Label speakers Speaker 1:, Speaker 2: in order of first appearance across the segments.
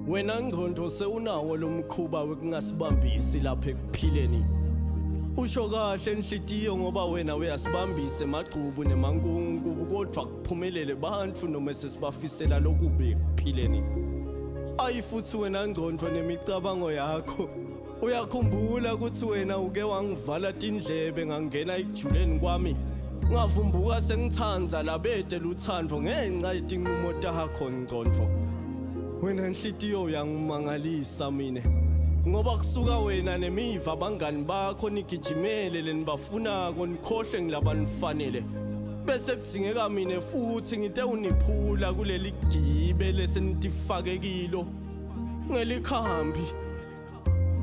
Speaker 1: Wena ngqondo sewunawo lo mkhuba wekungasibambisi lapha ekuphileni. Usho kahle enhlitiyo ngoba wena uyasibambisa emagcubu nemankunku kodwa kuphumelele bantfu noma sesibafisela lokubi ekuphileni. Ayi futhi wena ngqondo nemicabango yakho. Uyakhumbula ukuthi wena uke wangivala tindlebe ngangena ekujuleni kwami. Ngavumbuka sengithanda labede luthando ngenxa yetinqumo takho ngqondo. Wena nhliziyo uyangimangalisa mina. Ngoba kusuka wena nemiva abangani bakho nigijimele lenibafunako nikhohle ngilabanifanele. Bese kudzingeka mina futhi ngite uniphula kuleli gibe lesenitifake kilo. Ngelikhambi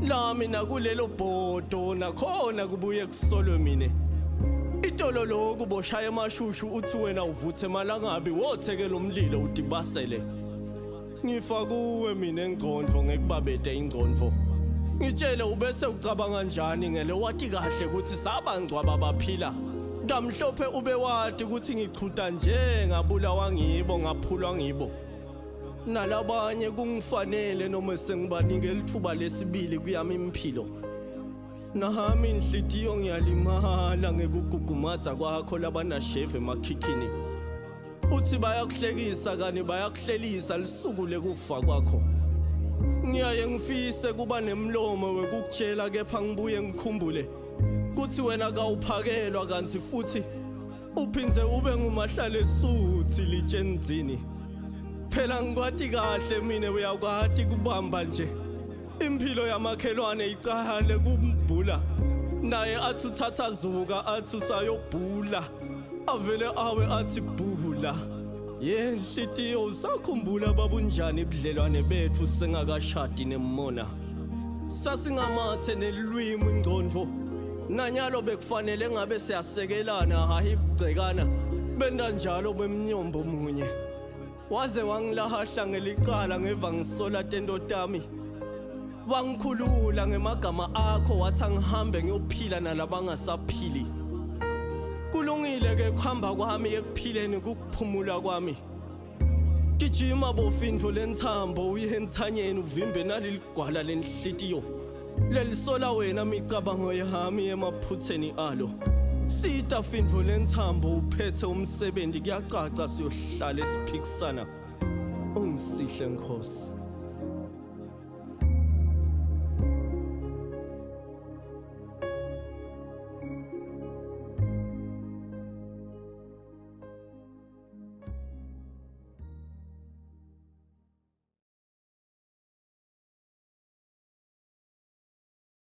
Speaker 1: lami nakulelo bhodo nakhona kubuye kusolwe mina. Itolo lokhu boshaya emashushu uthi wena uvuthe emalangabi wotheke lo mlilo udibasele. Ngifa kuwe mina engqondo ngekubabete ingqondo. Ngitshele ubese ucabanga njani ngele wathi kahle ukuthi sabangcwaba baphila. Kamhlophe ube wati ukuthi ngichuta nje ngabulawa ngibo ngaphulwa ngibo. Nalabanye kungifanele noma sengibanike lithuba lesibili kuyami impilo. Nami inhlitiyo ngiyalimala ngekugugumadza kwakho labanasheve emakhikhini. Uthi bayakuhlekisa kani bayakuhlelisa lisuku lekufa kwakho. Ngiyaye ngifise kuba nemlomo wekukutshela kepha ngibuye ngikhumbule kuthi wena kawuphakelwa kanti futhi uphindze ube ngumahlale suthi litshenzini. Phela ngikwati kahle mina uyakwati kubamba nje. Impilo yamakhelwane icahale kumbhula. Naye athi uthatha zuka athi usayobhula. Avele awe athi bhula. Yenhlitiyo usakhumbula babunjani ibudlelwane bethu sengakashadi nemona. Sasingamathe nelwimi ingqondo. Nanyalo bekufanele ngabe siyasekelana hayi kugcekana. Benda njalo bemnyombo munye. Waze wangilahla ngelicala ngeva ngisola tento tami. Wangikhulula ngemagama akho wathi angihambe ngiyophila nalabangasaphili. Kulungile ke kuhamba kwami ekuphileni kukuphumula kwami. Gijima bofindvo lentsambo uye entsanyeni uvimbe naliligwala lenhlitiyo. Lelisola wena micabango yami emaphutheni alo. Sita findvo lentsambo uphethe umsebenzi kuyacaca siyohlala esiphikisana. Ungisihle Nkosi.